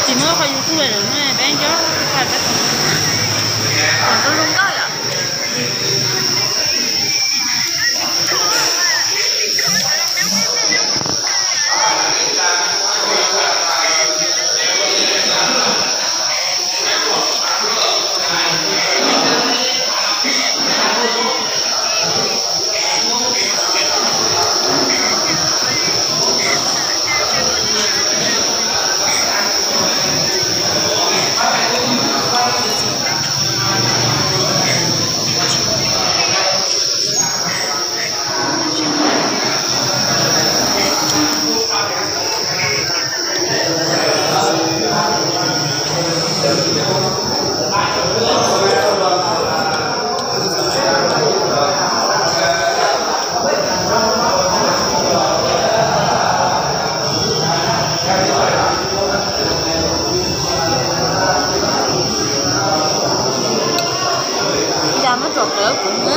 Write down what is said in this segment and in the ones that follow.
Tsis muaj qhov YouTube lawm ne, peb nco thaij peb qhov. Zoo nkauj yom. Ib zag muab tsom plawv kuv na.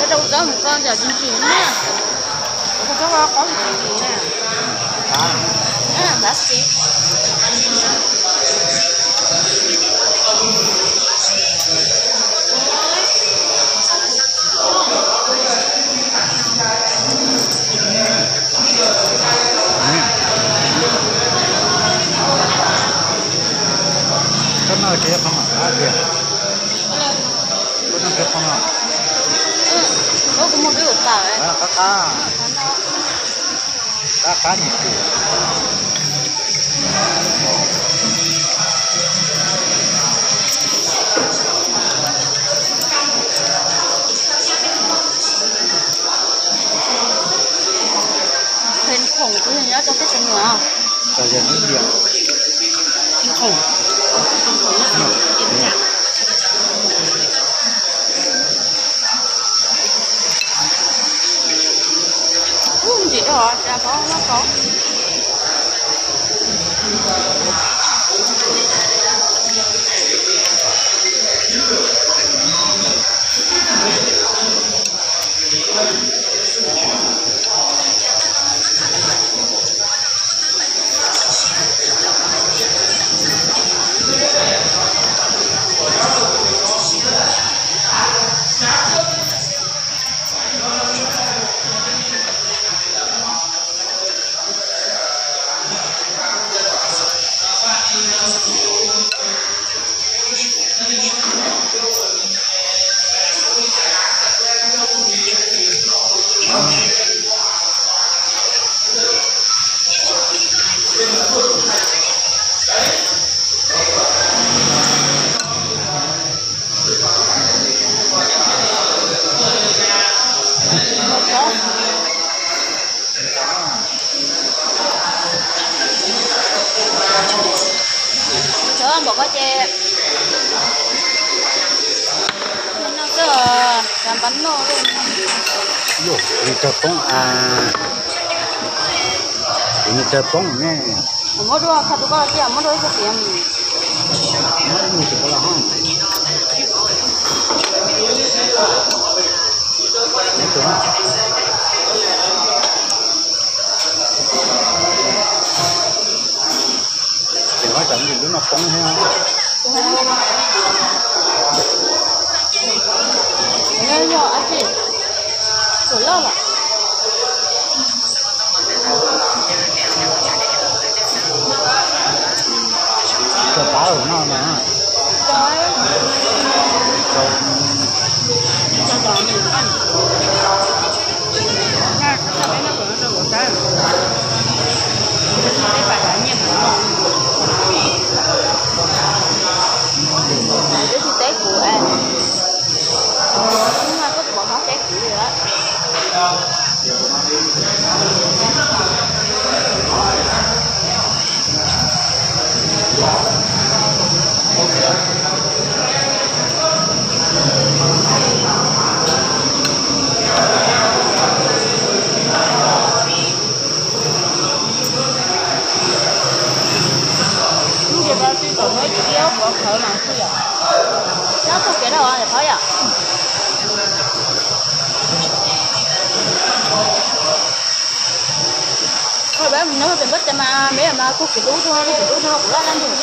Rau rau mus koj cov tsis ntsim na. Ua koj qaub tsis ntsim na. Tab sis Koj noj kiag qhov no qab tiag. Koj noj kiag qhov no. Qab qab. Qab qab nyuag twm. Khoom kuv yog nyob rau teb chaws Nyab Laj. Khoom. Ub, ntsim rau hov, tsis pom loj tod. Cov npam ko ces no xwb, cov npam noj. Yus, nws kawg poob a, nws kawg poob ne. Muab dua, kha tus koj tiag, muab dua ib co tiag. Muab ib nyuag tus koj los hov. Coob thiab. Yog ab tsi, tsuas loj lawm. Cov pab no na. Twb tsis teb kuv es, hnub no koj pom qab teb kuv li lawm. Hnub ces pab tsis tau muab ib ob pov khawv mas xwb yom. Nyob txog kev dhau yom, qhov yom. Peb mus nyob pem npab tes mas peb mas kuj kev dub tuaj, kev dub tuaj kuv laj laj ntug.